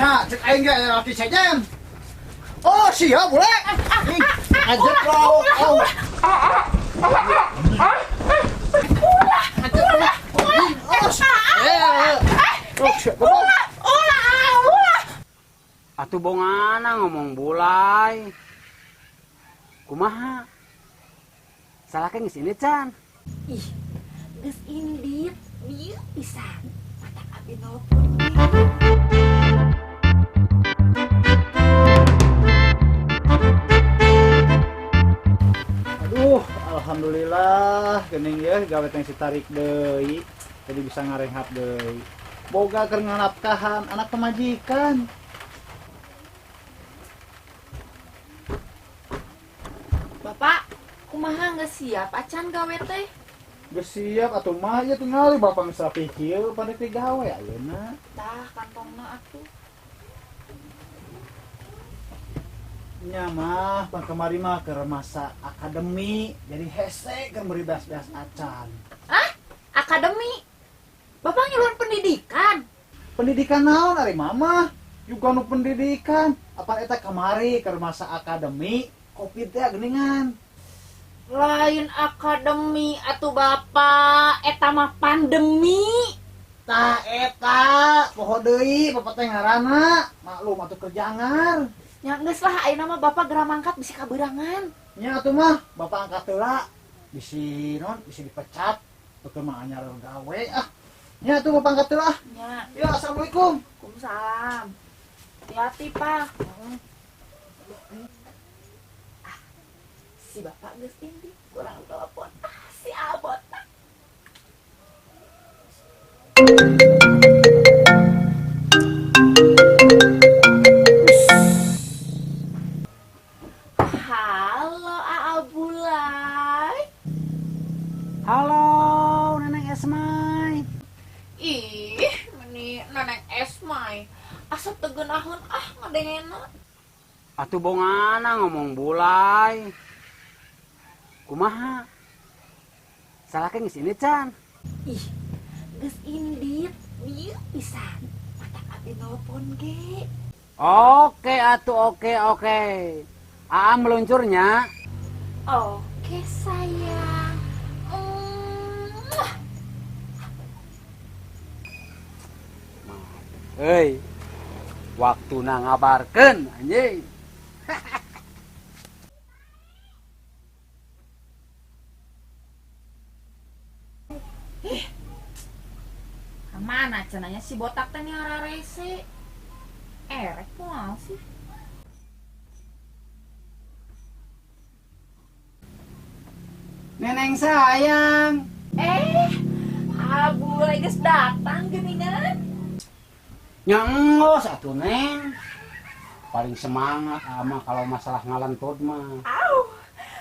Nya, cek aing ge laki sejen. Oh, siap boleh. Ajak lo. Oh. Atuh bongana ngomong bulai. Kumaha? Salahnya geus ini can. Ih, geus indit, bieu pisan. Mata abi nelpon. Aduh, alhamdulillah geuning ye gawe teh si tarik deui. Jadi bisa ngarehat deui. Boga keur nganapkahan anak pemajikan. Bapak, kumaha geus siap acan gawe teh? Geus siap atuh mah ieu tingali bapak geus rapi kieu pada teh gawe ayeuna. Tah kantongna atuh. Nya mah pan kamari mah keur masa akademi jadi hese keur meuri beas-beas acan. Hah? Akademi? Bapak ngiluan pendidikan? Pendidikan naon ari mama? Juga nu pendidikan. Apa eta kamari keur masa akademi Covid teh geuningan. Lain akademi atuh bapak, eta mah pandemi. Tah eta poho deui bapak teh ngaranna. Maklum atuh kerja angar. Nya geus lah ayeuna mah bapak geura mangkat bisi kabeurangan. Nya atuh mah bapak angkat heula bisi non bisi dipecat betul mah anyar gawe ah. Nya atuh bapak angkat heula ah. Nya. Ya assalamualaikum. Waalaikumsalam. Hati-hati, Pak. Ah, si bapak geus indit kurang telepon. Ah, si abot. Halo, Aa Bulai. Halo, Neneng Esmai. Ih, meni Neneng Esmai. Asa teu geunaheun ah ngadengena. Atuh bongana ngomong bulai. Kumaha? Salahnya geus ini can. Ih, geus indit, bieu pisan. Mata abi nelpon ge. Oke atuh, oke oke. Aa meluncurnya. Oke sayang. Hei, waktu ngabarkeun anjing. Ih, kemana cenanya si botak teh nih ararese? Erek moal sih. Neneng sayang. Abu geus datang geuningan. Nyengos atuh Neng. Paling semangat ama kalau masalah ngalentut mah. Au.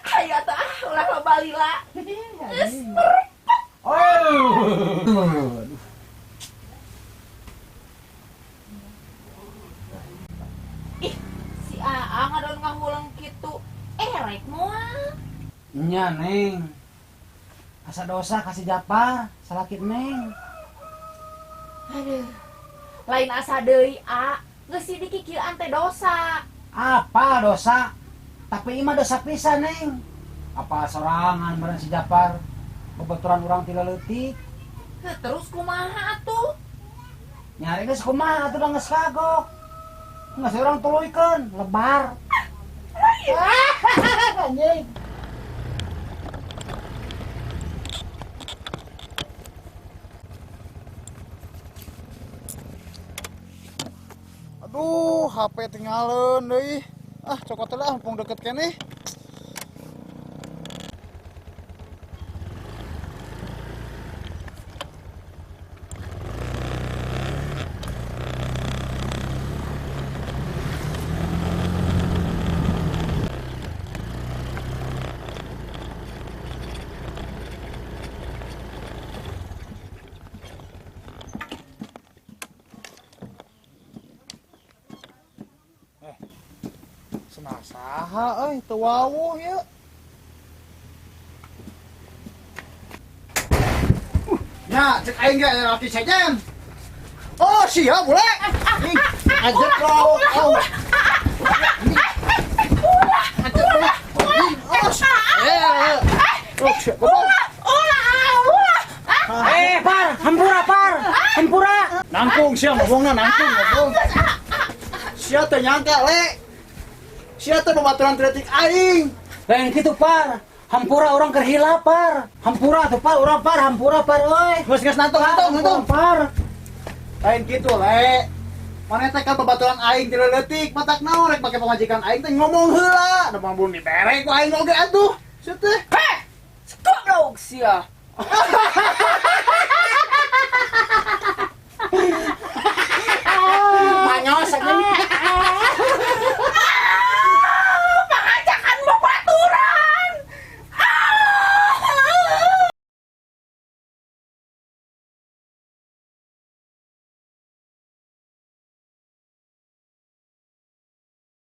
Hayu atuh ah ulah loba lila. Geus. Oh. Ih, si Aa ngadon ngahuleng kitu. Rek moal. Nya Neng. Asa dosa kasih Japar, salakit Neng. Aduh. Lain asa deui A, geus dikikieuan teh dosa. Apa dosa? Tapi imah dosa pisan Neng. Apa sorangan bareng si Japar? Babaturan urang ti leutik. Heuh, terus kumaha atuh? Nyari geus kumaha atuh da geus kagok. Geus urang tuluykeun, lebar. Anjing. Aduh, HP tinggalin deui. Ah, cokot lah mumpung deket keneh. Saha euy teu wawuh ieu. Nya, cek aing ge laki sejen. Oh, sia boleh. Ajak lo. Ulah. Ajak lo. Eh. Oh, siap. Ulah, ulah. Eh, Par, hampura, Par. Hampura. Nangkung sia ngomongna, nangkung ngomong. Sia teh nyangka, Le. Sia teh babaturan ti leutik aing. Lain kitu, Par. Hampura, urang keur hilap, Par. Hampura tuh, Par, urang, Par, hampura, Par, euy. Geus, geus, nangtung, nangtung, nangtung. Par. Lain kitu, Le. Maneh teh kan babaturan aing ti leutik, matak naon rek make pamajikan aing teh ngomong heula. Da mah belum dibere ku aing oge atuh. Sia teh. Heh, goblok sia.